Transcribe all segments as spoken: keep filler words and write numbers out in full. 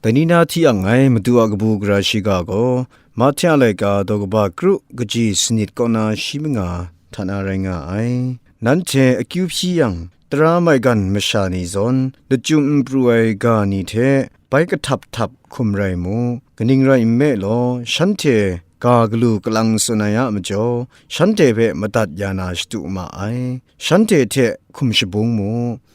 Dai ni na hti ang ngai Madu a kabu gara shiga gaw, Mahte a laika daw kaba kru kaji sanit kaw na shi manga hta na rai nga ai. Nanhte akyu hpyi yang, tara maigan masha ni zawn, lachyum n pru ai ga ni hte bai kahtap htap hkum rai mu. Kaning rai nme law, shanhte ga galu kalang tsun ai a majaw, shanhte hpe madat ya na shadu ma ai. Shanhte hte hkum shabung mu.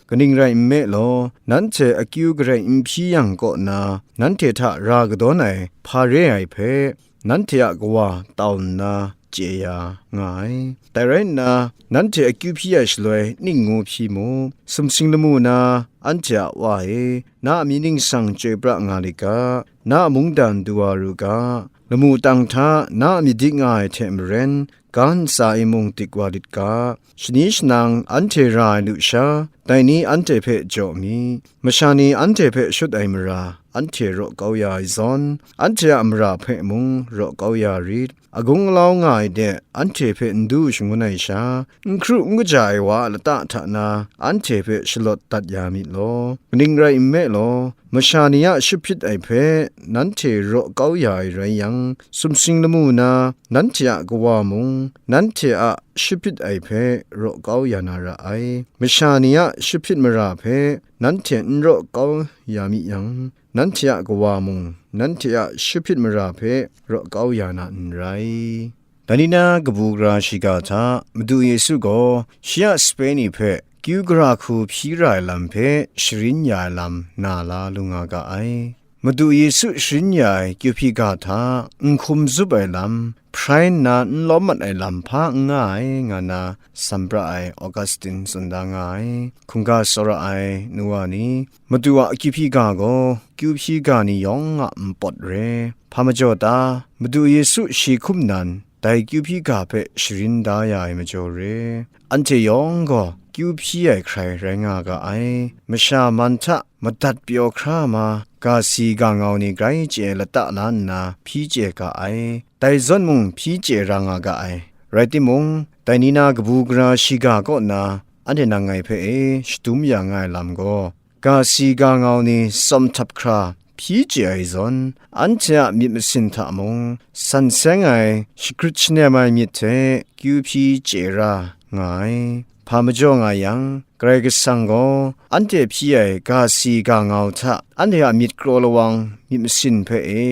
Kaning rai nme law, nanhte akyu garai n hpyi yang kaw na, nanhte hta ra kadawn ai hpa re ai hpe, nanhte a Kawa tau nna chye ya nga ai. Dai rai nna, nanhte akyu hpyi ai shaloi ning ngu hpyi mu. Sumsing lamu na, anhte a Wa e, na a myit ningsang chyoi pra nga lit ga, na a mungdan du wa ru ga, lamu tang hta na a myit dik nga ai hte maren, ga ntsa e mung dik wa lit ga, shani shanang anhte ra ai lu sha, dai ni anhte hpe jaw mi, masha ni anhte hpe shut ai mara, anhte raw kau ya ai zawn, anhte a mara hpe mung raw kau ya rit. Agung alau nga ai de, anhte hpe n du shangun ai sha, n hkru n kaja ai wa a lata hta na, anhte hpe shalawt dat ya myit law. Kaning rai nme law, masha ni a shahpyit ai hpe nanhte raw kau ya ai rai yang, sumsing lamu na, nanhte a Kawa mung, nanhte a shahpyit ai hpe raw kau ya na ra ai. Masha ni a shahpyit mara hpe nanhte n raw kau ya mi yang, nanhte a Kawa mung, nanhte a shahpyit mara hpe raw kau ya na n rai. Dai ni na kabu gara shiga hta Madu Yesu gaw shi a sape ni hpe kyu gara hku hpyi ra ai lam hpe sharin ya ai lam na la lu nga ga ai. Madu Yesu sharin ya ai kyu hpyi ga hta n hkum zup ai lam, hprai nna n lawm mat ai lam hpa n nga ai, nga na sam pra ai Augustine tsun da nga ai. Hkungga tsawra ai nu wa ni, Madu a kyu hpyi ga gaw, kyu hpyi ga ni yawng a npawt re. Hpa majaw ta? Madu Yesu shi hkum nan, dai kyu hpyi ga hpe sharin da ya ai majaw re. Anhte yawng gaw kyu hpyi ai hkrai rai nga ga ai. Masha man hta madat pyaw hkra ma, ga si ga ngau ni grai chye lata la nna hpyi chye ga ai. Dai zawn mung hpyi chye ra nga ga ai. Rai timung, dai ni na kabu gara shiga kaw na, anhte nang ngai hpe e shadum ya nga ai lam gaw, ga si ga ngau ni tsawm htap hkra hpyi chye ai zawn, anhte a myit masin hta mung, san seng ai, shagrit shanem ai myit hte kyu hpyi chye ra nga ai. Hpa majaw nga yang, Karai Kasang gaw anhte hpyi ai ga si ga ngau hta anhte a myit kraw lawang myit masin hpe e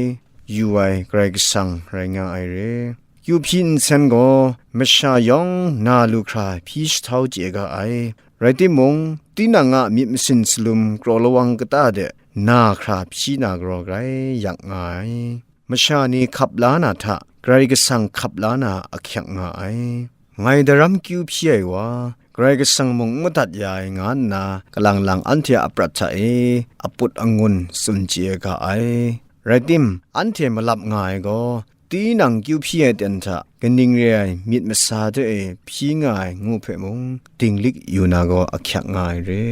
yu ai Karai Kasang rai nga ai re. Kyu hpyi nsen gaw masha yawng na lu hkra hpyi shahtau chye ga ai. Rai timung, tinang a myit masin salum kraw lawang kata de na hkra hpyi na galaw grai yak nga ai. Masha ni hkap la na hta Karai Kasang hkap la na ahkyak nga ai. Ngai daram kyu hpyi ai wa, Karai Kasang mung n madat ya ai, nga nna kalang lang anhte a prat hta e aput angun tsun chye ga ai. Rai tim, anhte malap nga ai gaw, tinang kyu hpyi ai ten hta kaning re ai myit masa de e hpyi nga ai ngu hpe mung, dinglik yu na gaw ahkyak nga ai re.